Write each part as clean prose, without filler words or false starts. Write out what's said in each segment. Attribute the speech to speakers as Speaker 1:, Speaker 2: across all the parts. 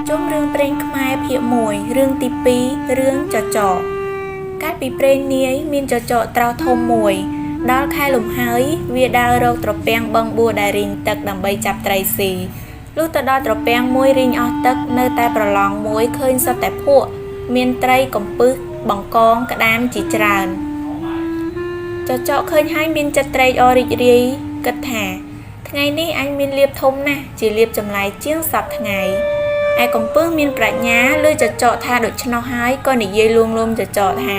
Speaker 1: ជុំរឿងព្រេងខ្មែរភាគ1រឿងទី2រឿងចចកកាលពីព្រេងនាយមានចចកត្រោសធំមួយដល់ខែលំហើយវាដើររកត្រពាំងបឹងបួរដែលរីងទឹកដើម្បីចាប់ត្រីស៊ីលុះទៅដល់ត្រពាំងមួយរីងអស់ទឹកនៅតែប្រឡងមួយឃើញសុទ្ធតែភក់មានត្រីកំពឹសបង្កងក្តាមជាច្រើនចចកឃើញហើយមានចិត្តត្រេកអររីករាយគិតថាថ្ងៃនេះអញមានលាភធំណាស់ជាលាភចម្លែកជាងសព្វថ្ងៃឯកំពឹសមានប្រាជ្ញាឮចចកថាដូច្នោះហើយក៏និយាយលួងលោមចចកថា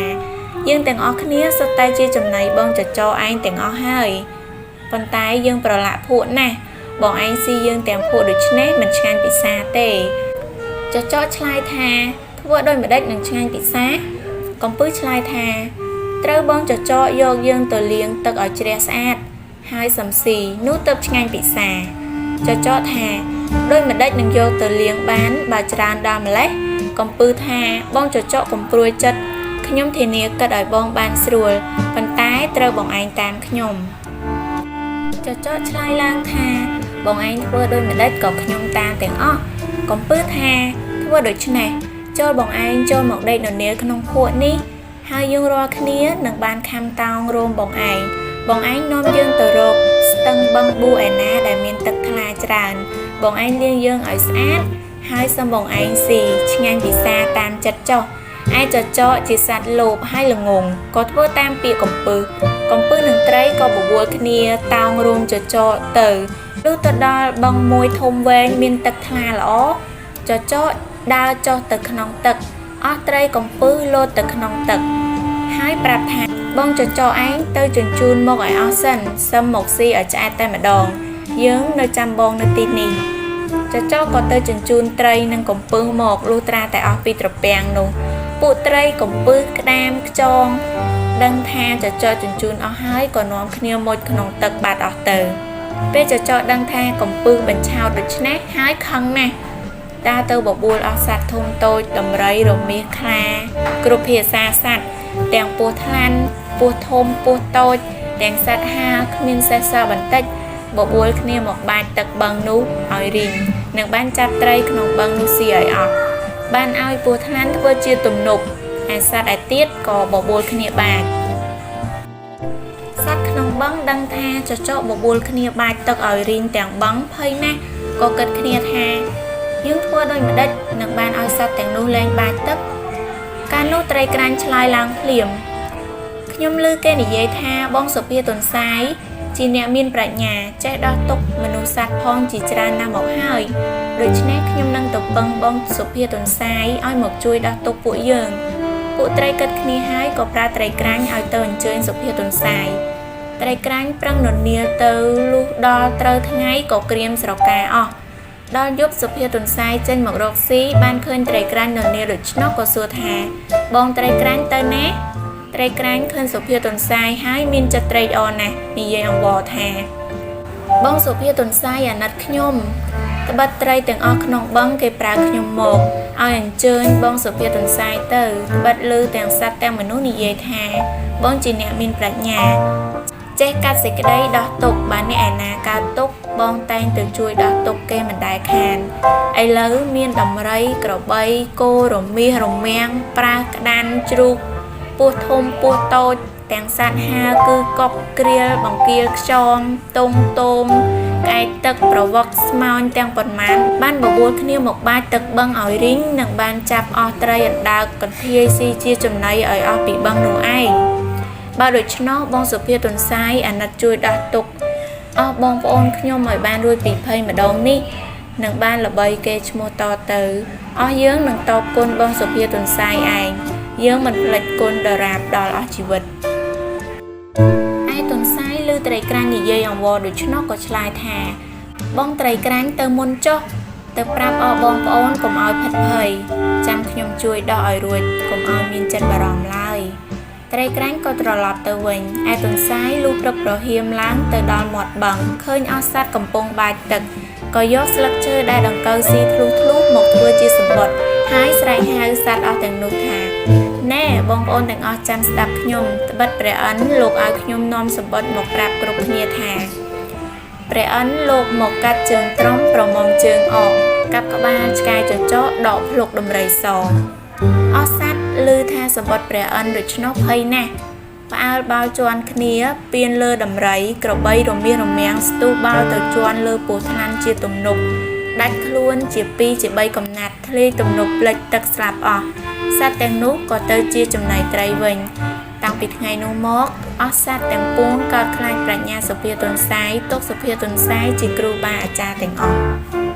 Speaker 1: យើងទាំងអស់គ្នាសុទ្ធតែជាចំណីបងចចកឯងទាំងអស់ហើយប៉ុន្តែយើងប្រឡាក់ភក់ណាស់បងឯងស៊ីយើងទាំងភក់ដូច្នេះមិនឆ្ងាញ់ពិសាទេចចកឆ្លើយថាធ្វើដោយម្ដេចនឹងឆ្ងាញ់ពិសាកំពឹសឆ្លើយថាត្រូវបងចចកយកយើងទៅលាងទឹកឲ្យជ្រះស្អាតហើយសំស៊ីនោះទើបឆ្ងាញ់ពិសាចចកថាដោយម្ដេចនឹងយកទៅលាងបានបើច្រើនដល់ម្លេះកំពឹសថាបងចចកកុំព្រួយចិត្តខ្ញុំធានាគិតឲ្យបងបានស្រួលប៉ុន្តែត្រូវបងឯងតាមខ្ញុំចចកឆ្លើយឡើងថាបងឯងធ្វើដោយម្ដេចក៏ខ្ញុំតាមទាំងអស់កំពឹសថាធ្វើដូច្នេះចូលបងឯងចូលមកដេកននាលក្នុងភក់នេះហើយយើងរាល់គ្នានឹងបានខំតោងរោមបងឯងបងឯងនាំយើងទៅរកស្ទឹងបឹងបួរឯណាដែលមានទឹកថ្លាច្រើនបងឯងលាងយើងឲ្យស្អាតហើយសុំបងឯងស៊ីឆ្ងាញ់ពិសាតាមចិត្តចុះឯចចកជាសត្វលោភហើយល្ងងក៏ធ្វើតាមពាក្យកំពឹសកំពឹសនឹងត្រីក៏បបួលគ្នាតោងរោមចចកទៅលុះទៅដល់បឹងមួយធំវែងមានទឹកថ្លាល្អចចកដើរចុះទៅក្នុងទឹកអស់ត្រីកំពឹសលោតទៅក្នុងទឹកហើយប្រាប់ថាបងចចកឯងទៅជញ្ជូនមកឲ្យអស់សិនសឹមមកស៊ីឲ្យឆ្អែតតែម្ដងយើងនៅចាំបងនៅទីនេះចចកក៏ទៅជញ្ជូនត្រីនិងកំពឹសមកលុះត្រាតែអស់ពីត្រពាំងនោះពួកត្រីកំពឹសក្តាមខ្យងដឹងថាចចកជញ្ជូនអស់ហើយក៏នាំគ្នាមុជក្នុងទឹកបាត់អស់ទៅពេលចចកដឹងថាកំពឹសបញ្ឆោតដូច្នេះហើយខឹងណាស់ដើរទៅបបួលអស់សត្វធំតូចដំរីរមាសខ្លាគ្រប់ភាសាសត្វទាំងពស់ថ្លាន់ពស់ធំពស់តូចទាំងសត្វហាលគ្មានសេះសល់បន្តិចបបួលគ្នាមកបាចទឹកបឹងនោះឲ្យរីងនិងបានចាប់ត្រីក្នុងបឹងនោះស៊ីឲ្យអស់បានឲ្យពស់ថ្លាន់ធ្វើជាទំនប់ឯសត្វឯទៀតក៏បបួលគ្នាបាចសត្វក្នុងបឹងដឹងថាចចកបបួលគ្នាបាចទឹកឲ្យរីងទាំងបឹងភ័យណាស់ក៏គិតគ្នាថាយើងធ្វើដោយម្ដេចនឹងបានឲ្យសត្វទាំងនោះលែងបាចទឹកកាលនោះត្រីក្រាញ់ឆ្លើយឡើងភ្លាមខ្ញុំឮគេនិយាយថាបងសុភាទុនសាយជាអ្នកមានប្រាជ្ញាចេះដោះទុក្ខមនុស្សសត្វផងជាច្រើនណាស់មកហើយដូច្នេះខ្ញុំនឹងទៅពឹងបងសុភាទុនសាយឲ្យមកជួយដោះទុក្ខពួកយើងពួកត្រីគិតគ្នាហើយក៏ប្រើត្រីក្រាញ់ឲ្យទៅអញ្ជើញសុភាទុនសាយត្រីក្រាញ់ប្រឹងននាលទៅលុះដល់ត្រូវថ្ងៃក៏ក្រៀមស្រកាអស់ដល់យប់សុភាទុនសាយចេញមករកស៊ីបានឃើញត្រីក្រាញ់ននាលដូច្នោះក៏សួរថាបងត្រីក្រាញ់ទៅណាត្រីក្រាញ់ឃើញសុភាទុនសាយហើយមានចិត្តត្រេកអរណាស់និយាយអង្វរថាបងសុភាទុនសាយអាណិតខ្ញុំត្បិតត្រីទាំងអស់ក្នុងបឹងគេប្រើខ្ញុំមកឲ្យអញ្ជើញបងសុភាទុនសាយទៅត្បិតឮទាំងសត្វទាំងមនុស្សនិយាយថាបងជាអ្នកមានប្រាជ្ញាចេះកាត់សេចក្តីដោះទុក្ខបើអ្នកឯណាកើតទុក្ខបងតែងទៅជួយដោះទុក្ខគេមិនដែលខានឥឡូវមានដំរីក្របីគោរមាសរមាំងប្រើសក្តាន់ជ្រូកពស់ធំពស់តូចទាំងសត្វហាលគឺកុកក្រៀលបង្គាលខ្យងទងទោមក្អែកទឹកប្រវឹកស្មោញទាំងប៉ុន្មានបានបបួលគ្នាមកបាចទឹកបឹងឲ្យរីងនិងបានចាប់អស់ត្រីអណ្ដើកកន្ធាយស៊ីជាចំណីឲ្យអស់ពីបឹងនោះឯងបើដូច្នោះបងសុភាទុនសាយអាណិតជួយដោះទុក្ខអស់បងប្អូនខ្ញុំឲ្យបានរួចពីភ័យម្ដងនេះនឹងបានល្បីគេឈ្មោះតទៅអស់យើងនឹងតបគុណបងសុភាទុនសាយឯងយើងមិនភ្លេចគុណដរាបដល់អស់ជីវិតឯទុនសាយឮត្រីក្រាញ់និយាយអង្វរដូច្នោះក៏ឆ្លើយថាបងត្រីក្រាញ់ទៅមុនចុះទៅប្រាប់អស់បងប្អូនកុំឲ្យភិតភ័យចាំខ្ញុំជួយដោះឲ្យរួចកុំឲ្យមានចិត្តបារម្ភឡើយត្រីក្រាញ់ក៏ត្រឡប់ទៅវិញឯទុនសាយលុះព្រឹកប្រហៀមឡើងទៅដល់មាត់បឹងឃើញអស់សត្វកំពុងបាចទឹកក៏យកស្លឹកឈើដែលដង្កូវស៊ីធ្លុះធ្លុះមកធ្វើជាសម្បត្តិហើយស្រែកហៅសត្វអស់ទាំងនោះថាណែបងប្អូនទាំងអស់ចាំស្ដាប់ខ្ញុំត្បិតព្រះឥន្ទលោកឲ្យខ្ញុំនាំសម្បត្តិមកប្រាប់គ្រប់គ្នាថាព្រះឥន្ទលោកមកកាត់ជើងត្រំប្រមុំជើងអក កាប់ក្បាលឆ្កែចចកដកភ្លុកដំរីសអស់សត្វឮថាសម្បត្តិព្រះឥន្ទដូច្នោះភ័យណាស់ផ្អើលបោលជាន់គ្នាពៀនលើដំរីក្របីរមាសរមាំងស្ទុះបោលទៅជាន់លើពោះថ្លាន់ជាទំនប់ដាច់ខ្លួនជា2ជា3កំណាត់ធ្លាយទំនប់លិចទឹកស្លាប់អស់សត្វទាំងនោះក៏ទៅជាចំណីត្រីវិញតាំងពីថ្ងៃនោះមកអស់សត្វទាំងពួងកោតខ្លាចប្រាជ្ញាសុភាទន្សាយទុកសុភាទន្សាយជាគ្រូបាអាចារ្យទាំងអស់។